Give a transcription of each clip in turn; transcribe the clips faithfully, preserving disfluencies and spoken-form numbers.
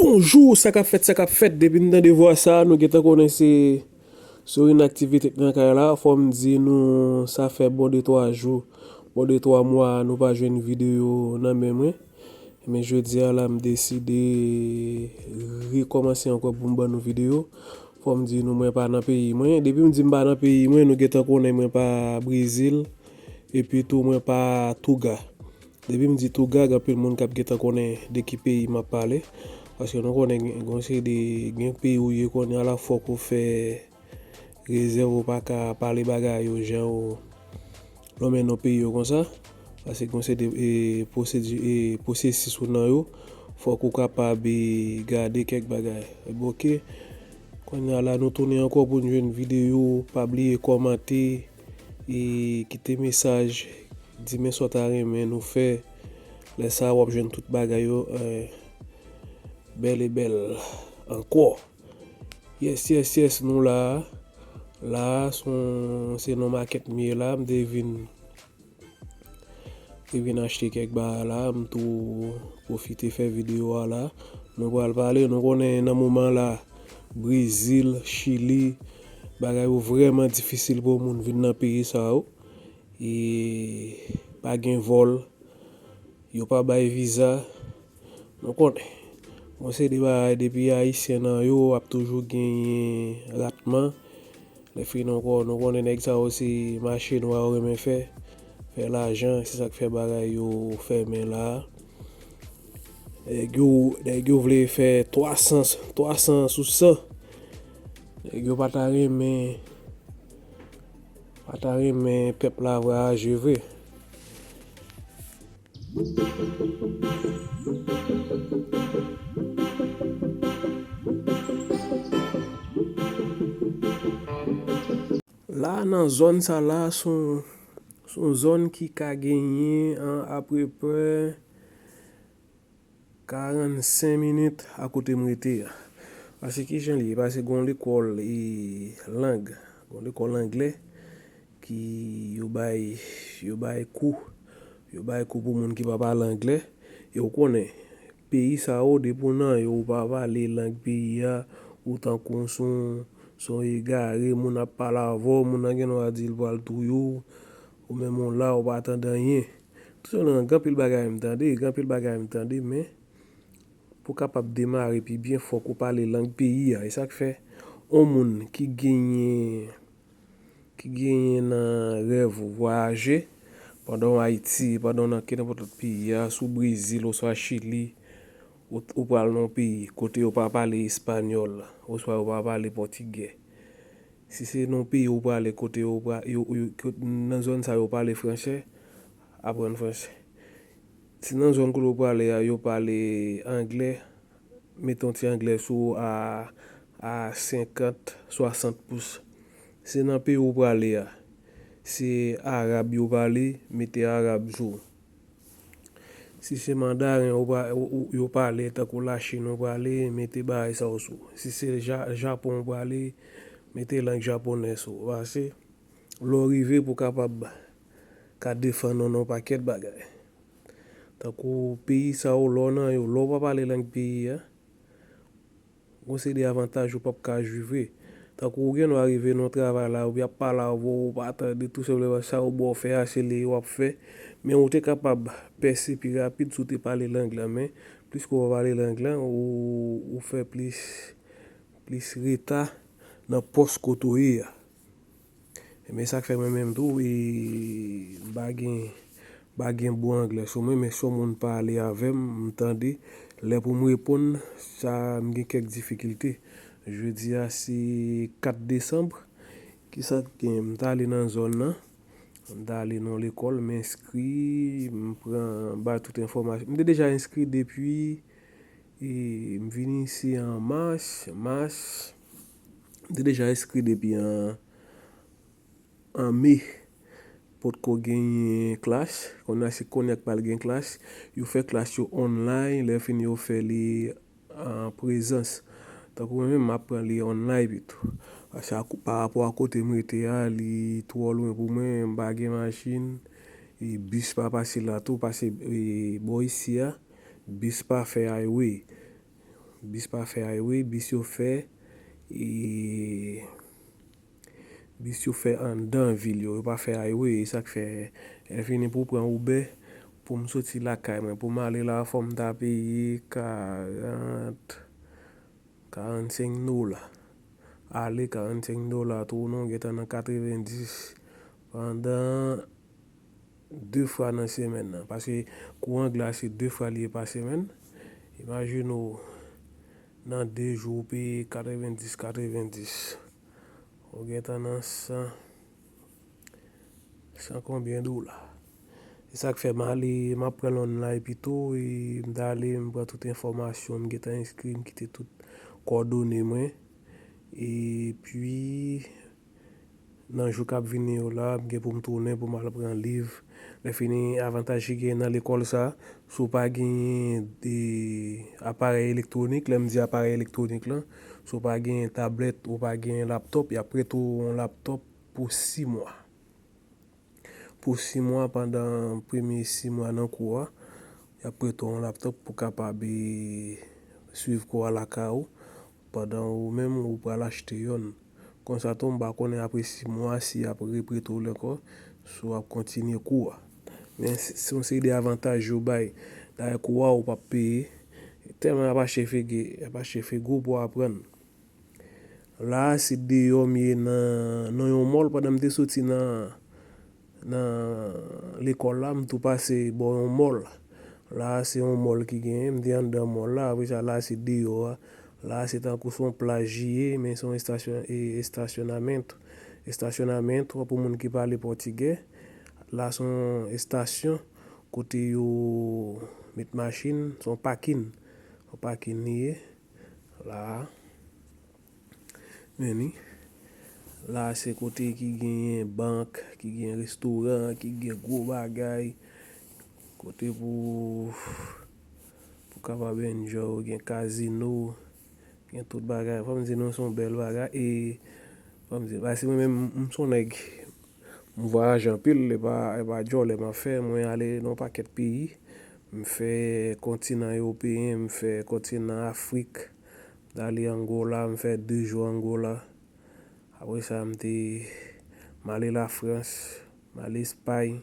Bonjou, sa k ap fèt, sa k ap fèt? Depi n tande vwa sa a, nou gentan konnen se sou inaktivite k nan kay la. Fò m di nou, sa fè bon de twa jou, bon de twa mwa, nou pa jwenn videyo nan men mwen. Men jodi a la, m deside rekòmanse ankò pou m ban nou videyo. Fò m di nou, mwen pa nan peyi mwen. Depi m di m pa nan peyi mwen, nou gentan konnen mwen pa Brezil. Epi tou, mwen pa Touga. Depi m di Touga, gen anpil moun k ap gentan konnen de ki peyi m ap pale. Paske nou konnen gen, gen yon seri de, gen peyi ou ye kounye a la, fòk ou fè rezèv, ou pa ka pale bagay yo jan yo nonmen non peyi yo konsa. Paske gen yon seri de, e, pwosedi, e, pwosesis ou nan yo, fòk ou kapab, e, gade kèk bagay. Ebyen, oke. Kounye a la, nou tounen ankò pou n jwenn videyo. Pa bliye kòmante, e, kite mesaj, di men sa w ta renmen nou fè. Lè sa a, w ap jwenn tout bagay yo, e, bèl e bèl ankò. Yes, yes, yes, nou la. La, se yon, se nan makèt m ye la, m te vin, te vin achte kèk bagay la, m tou pwofite fè videyo a la. Nou pral pale, nou konnen nan moman la, Brezil, Chili, bagay yo vrèman difisil pou moun vin nan peyi sa yo. E pa gen vòl, yo pa bay viza. Nou konnen, bon, se de bagay depi Ayisyen nan yo ap toujou genyen ratman. Lè fini ankò, nou konnen nèg sa yo se mache nwa yo renmen fè, fè lajan, se sa k fè bagay yo fèmen la. Nèg yo, nèg yo vle fè twa san, twa san sou san. Nèg yo pa ta renmen, pa ta renmen pèp la vwayaje vre. La, nan zòn sa la, se yon, se yon zòn ki ka genyen an apeprè karannsenk minit a kote m rete a. Paske ki jan li ye? Paske gen yon lekòl, e, lang, gen yon lekòl anglè ki yo bay, yo bay kou, yo bay kou pou moun ki pa pale anglè. E w konnen, peyi sa yo, depi w nan yo, w pa pale lang peyi a, ou tankou w se yon, se yon egare, moun ap pale avè w, moun nan gen dwa di l pral touye w, ou menm ou la, ou pa tande anyen. Tou sèlman, gen anpil bagay m tande, gen anpil bagay m tande, men pou w kapab demare pi byen, fòk ou pale lang peyi a. E sa k fè, yon moun ki genyen, ki genyen nan rèv ou vwayaje, pandan w Ayiti, pandan w nan kenenpòt lòt peyi a, si w Brezil oswa Chili, ou, ou pral nan yon peyi kote yo pa pale espanyòl, oswa yo pa pale pòtigè. Si se nan yon peyi ou prale kote yo pra-, yo, yo, kot-, nan zòn sa yo pale franse, aprann franse. Si nan zòn kote ou prale a yo pale anglè, mete yon ti anglè sou ou a, a senkant, swasant pous. Si nan peyi ou prale a, se arab yo pale, mete arab sou ou. Si se mandaren ou pra-, ou, ou, yo pale, tankou Lachin ou prale, mete bagay sa yo sou ou. Si se Ja-, Japon ou prale, mete lang japonè sou ou. Pase, lè w rive pou w kapab ka defann ou nan yon pakèt bagay. Tankou peyi sa yo, lè w nan yo, lè w pa pale lang peyi a, gon seri de avantaj ou p ap ka jwi vre. Tankou ou gen dwa rive nan yon travay la, epi y ap pale avè w, ou pa tande, tou senpleman sa yo ba w fè a, se li w ap fè. Men ou te kapab pèse pi rapid si w te pale lang lan, men pliske w pa pale lang lan, ou, ou fè plis, plis reta nan pòs kote w ye a. Men sa k fè mwen menm tou, e, m pa gen, m pa gen bon anglè sou mwen, men si yon moun pale avè m, m tande, lè pou m reponn, sa, m gen kèk difikilte. Jodi a, se kat desanm, kisa k gen? M t ale nan zòn nan, m t ale nan lekòl, m enskri, m pran, bay tout enfòmasyon. M te deja enskri depi, e, m vin isi an mas, mas, m te deja enskri depi an, an me, potko genyen klas. Kounye a se kounye a k pral gen klas. Yo fè klas yo online, lè fini yo fè li an prezans. Tankou mwen menm, m ap pran li online pito. Paske a ko-, pa rapò a kote m rete a, li twò lwen pou mwen, m pa gen machin, e bis pa pase la tou, pase, e, bò isi a, bis pa fè highway. Bis pa fè highway, bis yo fè, e, bis yo fè anndan vil yo, yo pa fè highway, e sa k fè, lè fini pou w pran Uber, pou m soti lakay mwen, pou m ale la, fò m ta peye karant, karannsenk dola. Ale karannsenk dola, tounen w gentan nan katrevendis pandan de fwa nan semèn nan. Paske kouran glas se de fwa li ye pa semèn. Imajine w nan de jou ou peye katrevendis, katrevendis. Ou gentan nan san, san konbyen dola. Se sa k fè m ale, m ap pran online pito, e m t ale, m pran tout enfòmasyon, m gentan enskri, m kite tout kòdone mwen. Epi, nan jou k ap vini yo la, m gen pou m tounen pou m al pran liv. Lè fini, avantaj ki genyen nan lekòl sa, si w pa genyen de aparèy elektwonik, lè m di aparèy elektwonik lan, si w pa genyen tablèt, ou pa genyen laptòp, y ap prete w yon laptòp pou sis mwa. Pou sis mwa, pandan premye sis mwa nan kou a, y ap prete w yon laptòp pou kapab, e, swiv kou a lakay ou, pandan ou menm ou pral achte yonn. Konsa tou, m pa konnen apre sis mwa si y ap reprete w l ankò, si w ap kontinye kou a. Men se, se yon seri de avantaj yo bay. Dayè kou a ou p ap peye. Tèlman y ap achte fege, y ap achte fego pou w aprann. La a se deyò m ye nan, nan yon mòl pandan m te soti nan, nan lekòl la, m tou pase bò yon mòl. La a se yon mòl ki genyen, m te anndan mòl la, apre sa la a se deyò a. La a se tankou se yon plaj li ye, men se yon estasyon, e, estasyonamento, estacionamento pou moun ki pale pòtigè. La se yon estasyon kote yo met machin, se yon pakin, yon pakin li ye. La a. Men ni. La a se kote ki genyen bank, ki genyen restoran, ki gen gwo bagay. Kote pou, pou kapab enjoy, gen kazino, gen tout bagay. Fò m di nou se yon bèl bagay. E fò m di, paske mwen menm, m se yon nèg, m vwayaje anpil, e pa, e pa djòlè m ap fè. Mwen ale nan yon pakèt peyi. M fè kontinan ewopeyen, m fè kontinan Afrik. M t ale Angola, m fè de jou Angola. Apre sa, m te, m ale Lafrans, m ale Espay,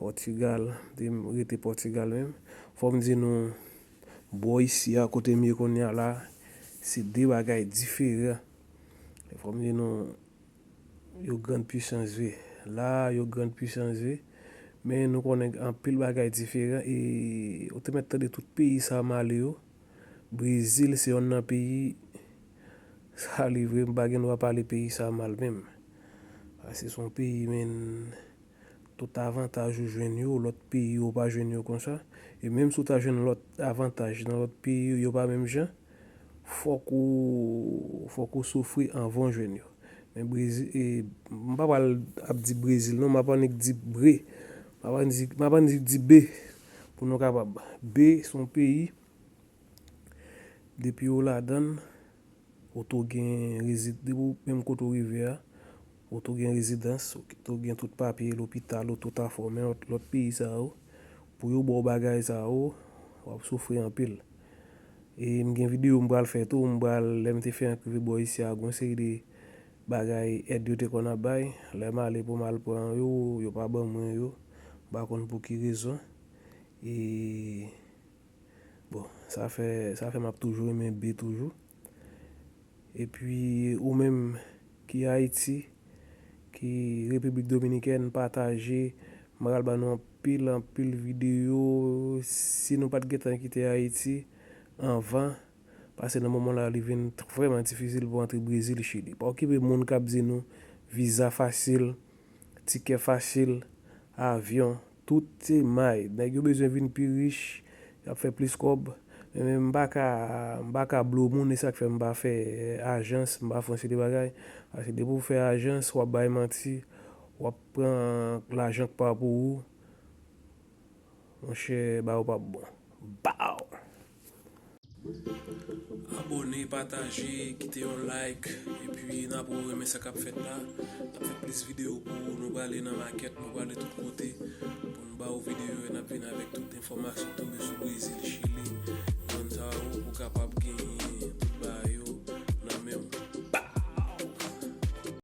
Pòtigal, m te rete Pòtigal menm. Fò m di nou, bò isi a, kote m ye kounye a la, se de bagay diferan. Fò m di nou, yo grann pisans vre. La a, yo grann pisans vre. Men nou konnen anpil bagay diferan e ou te mèt tande tout peyi sa m ale yo. Brezil se yonn nan peyi, sa li vre, m pa gen dwa pale peyi sa mal menm. Paske se yon peyi, men, tout avantaj ou jwenn yo, lòt peyi yo pa jwenn yo konsa. E menm si w ta jwenn lòt avantaj nan lòt peyi yo, yo pa menm jan, fòk ou, fòk ou soufri anvan w jwenn yo. Men Brezil, e, m pa pral ap di Brezil non, m ap annik di bre. M ap annik di, m ap annik di be pou nou kapab. Be se yon peyi, depi w ladan l, ou tou gen rezi-, depi w menm kote w rive a, ou tou gen rezidans, ou tou gen tout papye, lopital, ou tout afè w, men lòt, lòt peyi sa yo, pou yo ba w bagay sa yo, w ap soufri anpil. E m gen videyo m pral fè tou, m pral, lè m te fè ank rive bò isi a, gon seri de bagay èd yo te konn ap bay. Lè m ale pou m al pran yo, yo pa ban mwen yo. M pa konn pou ki rezon. E, bon, sa fè, sa fè m ap toujou renmen be toujou. Epi, ou menm ki Ayiti, ki Repiblik Dominikèn, pataje. M pral ba nou anpil, anpil videyo. Si nou pa t gentan kite Ayiti anvan, paske nan moman la, li vin t-, vrèman difisil pou antre Brezil, Chili. Pa okipe moun k ap di nou viza fasil, tikè fasil, avyon, tout se may. Nèg yo bezwen vin pi rich, y ap fè plis kòb. Men, men m pa ka, m pa ka blow moun, e sa k fè m pa fè ajans, m pa fè yon seri de bagay. Paske depi w fè ajans, w ap bay manti, w ap pran lajan k pa pou ou. Monchè, ba yo p ap bon. Baw! Abòne, pataje, kite yon like, epi n ap renmen sa k ap fèt la. N ap fè plis videyo pou ou. Nou prale nan makèt, nou prale tout kote pou n ba w videyo yo. N ap vin avèk tout enfòmasyon tonbe sou Brezil, Chili, zòn sa yo, pou w ka